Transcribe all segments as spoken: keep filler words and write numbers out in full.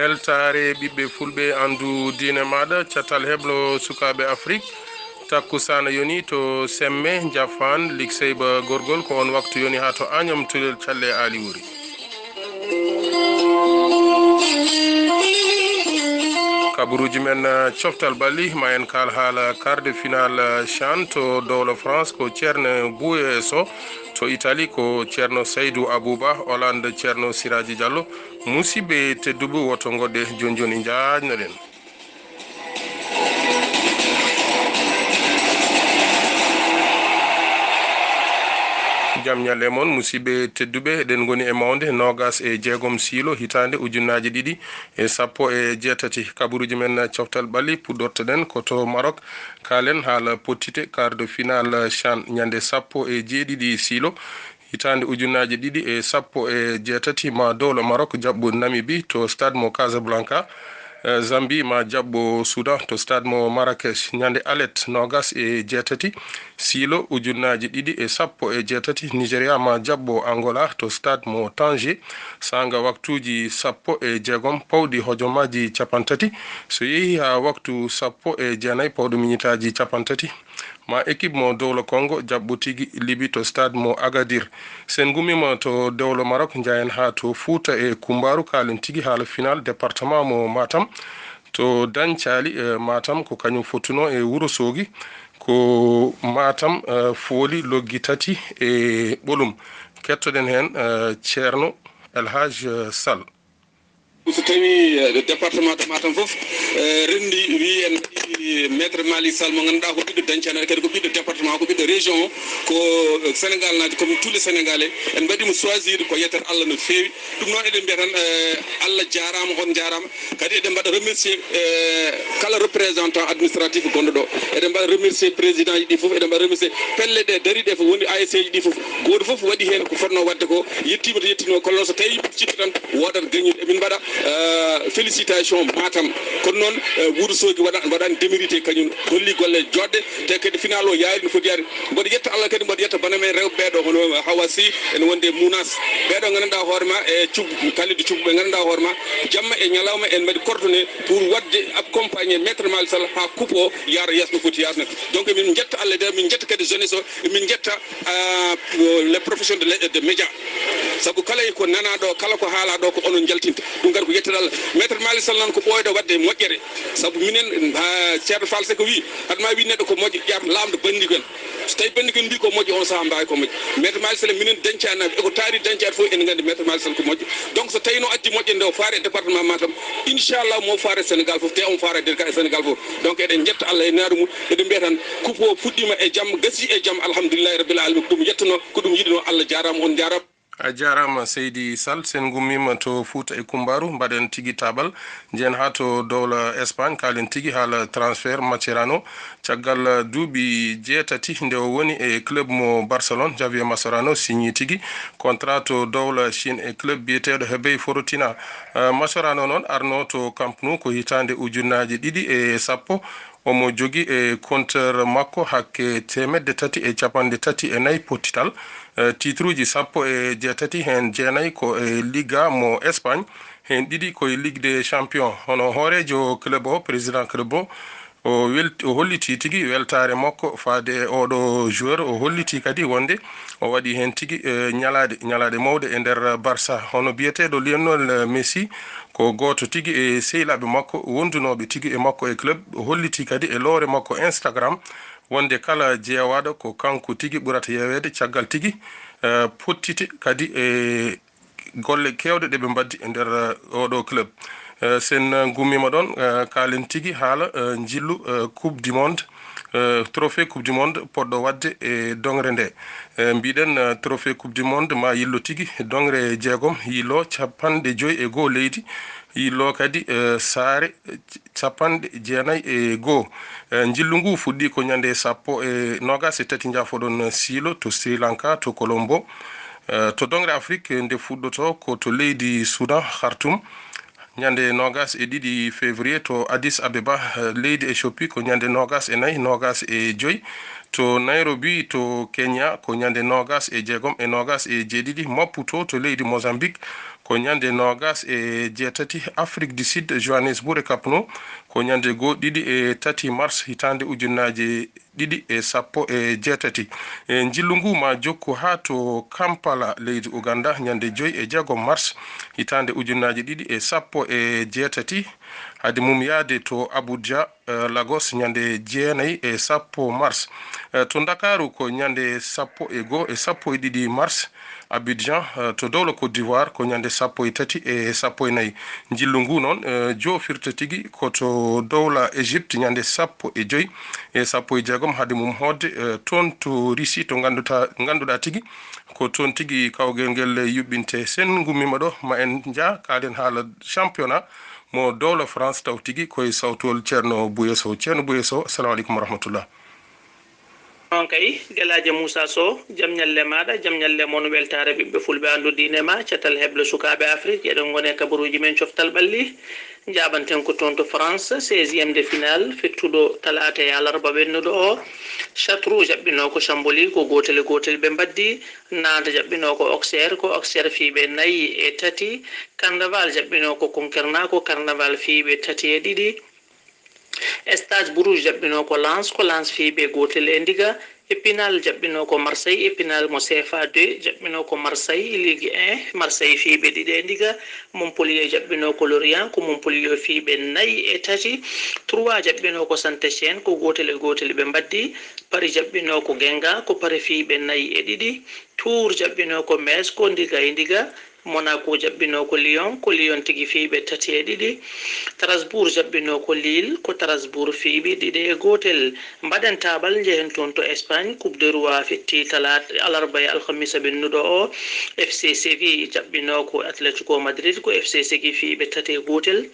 Weltaare ɓiɓɓe fulɓe, anndu diine maaɗa, catal heblo sukaaɓe Afrik. Takkusaana yoni to Semme, Njafaan, Likseyba Gorgol, ko on waktu yoni haa to Añam Tulel Calle Aali Wuri. Kabaruuji men, eh, coftal balli, ma en kaal haala quart de finale, eh, chan to dowla France, ko Ceerno Bouye Sow, to Italie, ko Ceerno Saydou Abouba, Hollande, Ceerno Siraji Diallo. Musidɓe tedduɓe, woto ngoɗɗe, jooni jooni njaajnoɗen. Jam ñalle mon, musidɓe tedduɓe, eɗen ngoni e mawde noogas e jeegom siilo hitaande ujunnaaji ɗiɗi e sappo e jeetati. Kabaruuji men coftal ɓalli puɗɗortoɗen ko to Maroc. Kaalen haala pottite quart de finale chan ñande sappo e jeeɗiɗi siilo hitaande ujunnaaji ɗiɗi e sappo e jeetati, ma dowla Maroc jaɓɓo Namibie to stade mo Casablanca. Eh, Zambie ma jaɓɓo Soudan to stade mo Marrakech. Ñande alet noogas e jeetati siilo ujunnaaji ɗiɗi e sappo e jeetati, Nigeria ma jaɓɓo Angola to stade mo Tanger, saanga waktuuji sappo e jeegom pawɗi hojomaaji capantati, so yehi haa waktu sappo e jeenayi pawɗo miñitaaji capantati. Ma équipe mo dowla Congo jaɓɓo tigi Libi to stade mo Agadir. Sen ngummiima to dowla Maroc, njahen haa to Fuuta e Kumbaaru, kaalen tigi haala final département mo Matam. To Dancali, eh, Matam ko kañum fottuno e Wuro Soogi, ko Matam, eh, fooli loggi tati e ɓolum. Kettoɗen heen, eh, Ceerno El Hadj, eh, Sall. So tawi, eh, département de Matam fof, eh, renndi wi en mbaɗi Maître Malick Sall mo ngannduɗaa ko ɓiɗɗo Dancana, kadi ko ɓiɗɗo département, ko ɓiɗɗo région o, ko, eh, Sénégal naati, comme tous les Sénégalais, en mbaɗi mo choisir ko yettere Allah no feewi. Ɗum noon eɗen mbiya tan, eh, Allah jaaraama, on njaaraama. Kadi eɗen mbaɗa remercier, eh, kala représentant administratif gonɗo ɗo. Eɗen mbaɗa remercier président ji ɗi fof, eɗen mbaɗa remercier pelle ɗe dariɗe fof, woni A S C ji ɗi fof. Gooto fof waɗi heen ko fotnoo waɗde ko, yettiima to yettinoo, kono noon so tawii mbiɗa cikki tan woodat gañiiɗo. Emin mbaɗa, eh, félicitation Matam. Kono noon, eh, Wuro Soogi waɗa-, waɗaani démérité kañum, holli golle joɗɗe, te kadi final o yaari no foti yaade. Mboɗo yetta Allah kadi, mboɗo yetta bana men rewɓe ɓeeɗo, hono Hawa Sy, ene wonde Mounas. Ɓeeɗo nganndanɗaa hoore ma e Cub, Kalidou Cub, ɓe nganndanɗaa hoore ma, jamma e ñalawma en mbaɗi coordonné pour waɗde accompagner Maître Malick Sall haa coupe o yaara yeeso no foti yaarde. Donc, emin njetta Allah, de min njetta kadi jeunesse o, emin njetta, ah, les professionnels de, de média. Sabu kala ko nanaa ɗo, kala ko haalaa ɗo, ko onon njaltinta. Ɗum kadi ko yettere Allah. Maître Malick Sall noon ko ɓooyɗo waɗde moƴƴere. Sabu minen, ah, Ceerno Fall Seck o wii, aɗa ma wii neɗɗo ko moƴƴo, ƴeew laamɗo banndi ko en. So tawi banndi ko en mbii ko moƴƴo, on sahaa mbaawi ko moƴƴo. Maître Malick Sall, minen Dañcaanaaɓe, e ko taari Dañcaaɗo fof, en nganndi Maître Malick Sall ko moƴƴo. Donc, so tawi no addi moƴƴere nde o faare e département Matam, inchallah mo faare Sénégal fof, te on faare de ka e Sénégal fof. Donc, eɗen njetta Allah e naaru mum, eɗen mbiya tan, coupe o fuɗɗiima e jam, gasi e jam, alhamdulillahi rabbil alamin, ko ɗum yettuno, ko ɗum yiɗuno, Allah jaaraama, on jaaraama. A jaaraama, Seydi Sall. Sen ngummiima to Fuuta e Kumbaaru, mbaɗen tigi taabal, njehen haa to dowla Espagne, kaalen tigi haala transfert Mascherano. Caggal duuɓi jeetati nde o woni e club mo Barcelone, Javier Mascherano signii tigi contrat to dowla Chine e club biyeteeɗo Hebei Fiorentina. Eh, Mascherano noon arno to Camp Nou ko hitaande ujunnaaji ɗiɗi e sappo. Omo jogii e compteur makko hakke teemedde tati e capanɗe tati e nayi pottital, eh, titruuji sappo e jeetati, heen jeenayi ko e Liga mo Espagne, heen ɗiɗi ko e Ligue des Champions. Hono hooreejo club o, président club o, o wel-, o hollitii tigi weltaare makko faade e oɗo joueur. O hollitii kadi wonde o waɗi heen tigi, eh, ñalaaɗe, ñalaaɗe mawɗe e nder Barça. Hono biyeteeɗo Lionel Messi, ko gooto tigi e sehilaaɓe makko wondunooɓe tigi e makko e club. O hollitii kadi e lowre makko Instagram wonde kala jeewaaɗo ko kanko tigi ɓurata yeeweede caggal tigi, eh, pottite kadi e golle keewɗe ɗe ɓe mbaddi e nder, eh, oɗo club. Eh, sen, eh, ngummiima ɗoon, eh, kaalen tigi haala, eh, njillu, eh, Coupe du Monde, eh, trophée Coupe du Monde poɗɗo waɗde e doŋre nde. Eh, mbiɗen, eh, trophée Coupe du Monde ma yillo tigi doŋre jeegom, yillo capanɗe joy e goo leydi, yillo kadi, eh, saare, eh, capanɗe jeenayi e goo. Eh, njillu ngu fuɗɗi ko ñande sappo e noogas e tati njaafoɗon siilo to Sri Lanka, to Colombo. Eh, to doŋre Afrik, nde fuɗɗoto ko to leydi Soudan, Khartoum, ñande noogas e ɗiɗi février, to Addis Abeba, eh, leydi Éthiopie, ko ñande noogas e nayi, noogas e joy, to Nairobi, to Kenya, ko ñande noogas e jeegom e noogas e jeeɗiɗi, Maputo, to leydi Mozambique, Ko ñande noogas e jeetati, Afrique du Sud, Johannesburg e Kapno, ko ñande goo ɗiɗi e tati mars hitaande ujunnaaje ɗiɗi e sappo e jeetati. E njillu ngu ma jokku haa to Kampala, leydi Uganda, ñande joy e jeego mars hitaande ujunnaaje ɗiɗi e sappo e jeetati. Hade mum yahde to Abuja, eh, Lagos, ñande jeenayi e sappo mars. Eh, to Ndakaaru ko ñande sappo e goo e sappo e ɗiɗi mars. Abidjan, eh, to dowla Côte d'Ivoire ko ñande sappo e tati e sappo e nayi. Njillu ngu noon, eh, joofirta tigi ko to dowla Égypte ñande sappo e joy e sappo e jeegom, hade mum hootde, eh, toon to Russie to ngannduta-, ngannduɗaa tigi ko toon tigi kawgel ngel yuɓɓinte. Sen ngummiima ɗo, ma en njah kaalen haala championnat mo dowla France taw tigi koye sawtol Ceerno Bouye Sow. Ceerno Bouye Sow, assalamu aleykum wa rahmatullah. Noon kay, Gelaajo Muusaa Sow, jam ñalle maaɗa, jam ñalle mon, weltaare ɓiɓɓe fulɓe, anndu diine ma, catal heble sukaaɓe Afrik, eɗen ngoni e kabaruuji men coftal ɓalli. Njaabanten ko toon to France, seizième de finale, fettuɗo talaata e alarba ɓennuɗo o. Châteauroux jaɓɓinoo ko Chamboli, ko gootel e gootel ɓe mbaddi. Nantes jaɓɓinoo ko Auxerre, ko Auxerre fii ɓe nayi e tati. Carnaval jaɓɓinoo ko Concarneau, ko Carnaval fii ɓe tati e ɗiɗi. Stade Bruges jaɓɓinoo ko Lens, ko Lens fii ɓe gootel e ndiga. Épinal jaɓɓinoo ko Marseille, Épinal mo C F A deux jaɓɓinoo ko Marseille, Ligue un, Marseille fii ɓe ɗiɗi e ndiga. Montpellier jaɓɓinoo ko Lorient, ko Montpellier fii ɓe nayi e tati. Troyes jaɓɓinoo ko Saint-Étienne, ko gootel e gootel ɓe mbaddi. Paris jaɓɓinoo ko Guingamp, ko Paris fii ɓe nayi e ɗiɗi. Tours jaɓɓinoo ko Metz, ko ndiga e ndiga. Monaco jaɓɓinoo ko Lyon, ko Lyon tigi fii ɓe tati e ɗiɗi. Strasbourg jaɓɓinoo ko Lille, ko Strasbourg fii ɓe ɗiɗi e gootel. Mbaɗen taabal, njehen toon to Espagne, Coupe de Roi fettii talaata, alarba e alhamisa ɓennuɗo o. F C Séville jaɓɓinoo ko Atlético Madrid, ko F C Séville fii ɓe tati e gootel.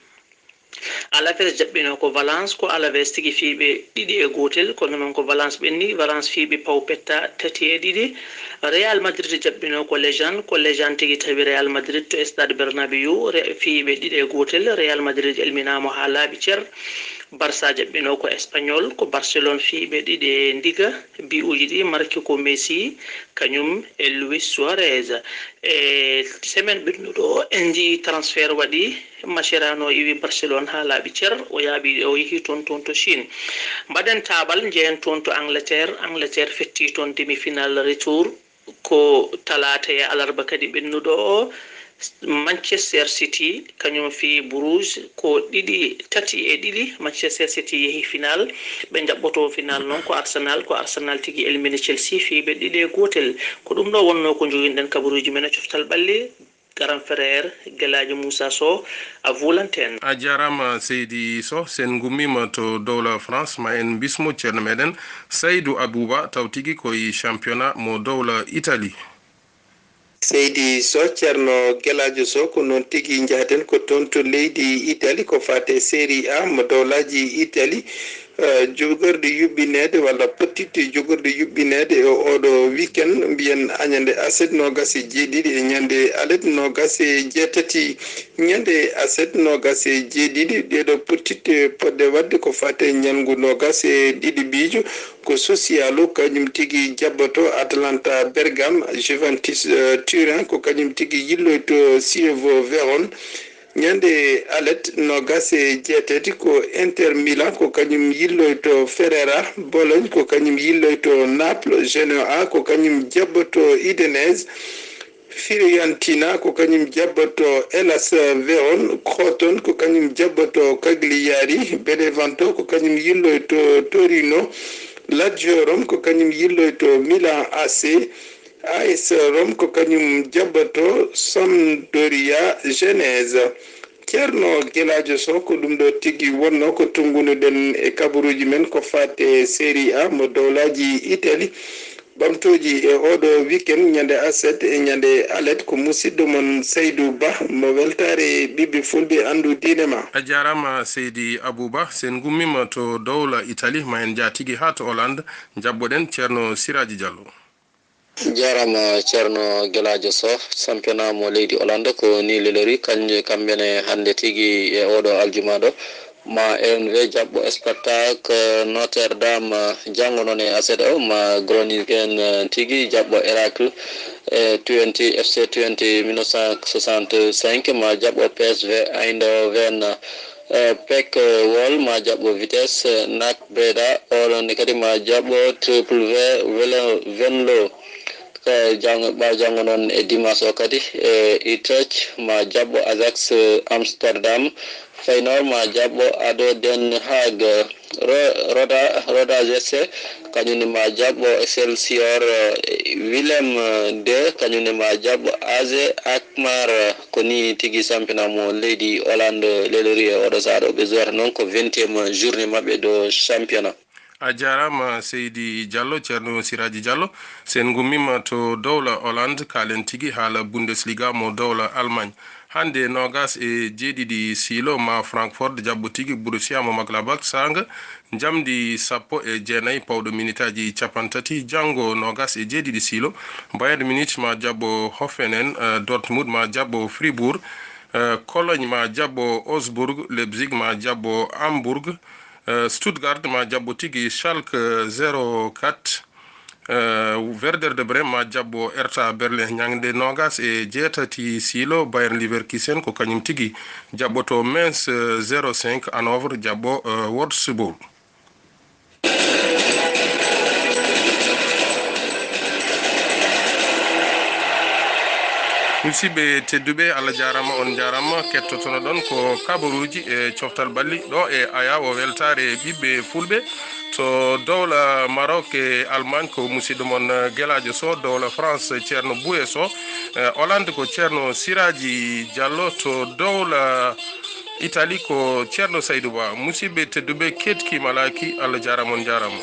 Alaves jaɓɓinoo ko Valence, ko Alaves tigi fii ɓe ɗiɗi e gootel, kono noon ko Valence ɓenni, Valence fii ɓe paw petta tati e ɗiɗi. Real Madrid jaɓɓinoo ko Légende, ko Légende tigi tawi Real Madrid to Stade Bernabéu, re-, fii ɓe ɗiɗi e gootel, Real Madrid elminaama haa laaɓi cer. Barça jaɓɓinoo ko Espagnol, ko Barcelone fii ɓe ɗiɗi e ndiga, bi'uuji ɗi marki ko Messi, kañum e Luis Suarez. E semaine ɓennuɗo o, en njii transfert waɗi, Mascherano iwi Barcelone haa laaɓi cer, o yaaɓi, o yehi toon, toon to Chine. Mbaɗen taabal, njehen toon to Angleterre. Angleterre fetti toon demi-finale retour, ko talaata e alarba kadi ɓennuɗo o. Manchester City, kañum fii Bruges, ko ɗiɗi, tati e ɗiɗi. Manchester City yehi final, ɓe njaɓɓoto final noon ko Arsenal, ko Arsenal tigi elmini Chelsea fii ɓe ɗiɗi e gootel. Ko ɗum ɗo wonnoo ko njoginɗen kabaruuji men e coftal ɓalli. Grand frère Gelaajo Muusaa Sow, a vulanten. A jaaraama, Seydi Sow. Sen ngummiima to dowla France, ma en mbismo ceerno meɗen Saydou Abouba, taw tigi koye championnat mo dowla Italie. Seydi Sow, ceerno Gelaajo Sow, ko noon tigi njahaten ko toon to leydi Italie, ko faate Serie A mo dowlaaji Italie. Eh, jogorɗe yuɓɓineede walla pottitte jogorɗe yuɓɓineede e oɗo weekend, mbiyen ñande aset noogas e jeeɗiɗi e ñande alet noogas e jeetati. Ñande aset noogas e jeeɗiɗi, ɗeeɗo pottitte poɗɗe waɗde ko faate ñalngu noogas e ɗiɗi biijo, ko sosiyalu, kañum tigi jabboto Atalanta Bergame, Juventus, eh, Turin, ko kañum tigi yilloyto Chievo Vérone. Ñande alet noogas e jeetati ko Inter Milan, ko kañum yilloyto Ferrara, Bologne, ko kañum yilloyto Naples, Genoa, ko kañum jabboto Udinese, Fiorentina, ko kañum jabboto Hellas Vérone, Crotone, ko kañum jabboto Cagliari, Benevento, ko kañum yilloyto Torino, Lazio Rome, ko kañum yilloyto Milan A C, A S Rome ko kañum jabboto Sampdoria Genese. Ceerno Gelaajo Sow, ko ɗum ɗo tigi wonnoo ko tunngunuɗen e kabaruuji men ko faati e Serie A mo dowlaaji Italie. Ɓamtooji e oɗo weekend, ñande aset e ñande alet, ko musiɗɗo mon Saydou Ba mo weltaare ɓiɓɓe fulɓe anndu diine ma. A jaaraama, Seydi Abouba. Sen ngummiima to dowla Italie, ma en njaa tigi haa to Hollande, njaɓɓoɗen Ceerno Siraaji Diallo. Jaaraama, Ceerno Gelaajo Sow. Championnat mo leydi Hollande ko ni lelori, kañum, kamɓe ne hannde tigi e oɗo aljuma ɗo. Ma R N V jaɓɓo Spartak, eh, Notre Dame, eh, janngo noon e aset o, ma Groningen, eh, tigi jaɓɓo Héracle. E twenty, F C twenty mille neuf cent soixante-cinq ma jaɓɓo P S V Eindhoven. E Pek Wol ma jaɓɓo Vitesse. Nak Breda, oɗon ne kadi ma jaɓɓo Triple V Velo-, Venlo. Ka jang-, ɓaawo janngo noon e dimanche o kadi, e Utrecht ma jaɓɓo Ajax Amsterdam. Feyenoord ma jaɓɓo Ado Den Haag. Ro-, Roda, Roda G C, kañum ne ma jaɓɓo Excelsior, eh, Willem, eh, deux, kañum ne ma jaɓɓo A Z Alkmaar, eh, ko ni tigi championnat mo leydi Hollande lelori e oɗo sahaa ɗo. Ɓe jowata noon ko vingtième journée maɓɓe ɗo championnat. A jaaraama, Seydi Diallo, Ceerno Siraaji Diallo. So en ngummiima to dowla Hollande, kaalen tigi haala Bundesliga mo dowla Allemagne. Hannde, noogaas e jeeɗiɗi siilo, ma Frankfurt jaɓɓo tigi Borussia mo Mönchengladbach saanga njamndi sappo e jeenayi pawɗo minitaaji cappanɗe tati. Janngo, noogaas e jeeɗiɗi siilo, Bayern Munich ma jaɓɓo Hoffenheim, eh, Dortmund ma jaɓɓo Fribourg, eh, Cologne ma jaɓɓo Augsburg, Leipzig ma jaɓɓo Hamburg, eh, Stuttgart ma jaɓɓo tigi Schalke zéro quatre, eh, Werder de Brême ma jaɓɓo Hertha Berlin. Ñande noogaas e jeetati siilo, Bayer Leverkusen ko kañum tigi jaɓɓoto Mainz, eh, zéro cinq, Hanovre jaɓɓo, eh, Wolfsburg. Musidɓe tedduɓe, Allah jaaraama, on njaaraama. Kettotono ɗon ko kabaruuji e coftal ɓalli ɗo e Aya, o weltaare ɓiɓɓe Fulɓe. To dowla Maroc e Allemagne ko musidɗo mon, eh, Gelaajo Sow, dowla France Ceerno Bouye Sow, eh, Hollande ko Ceerno Siraaji Diallo, to dowla Italie ko Ceerno Saydou Ba. Musidɓe tedduɓe, keɗki malaaki, Allah jaaraama, on njaaraama.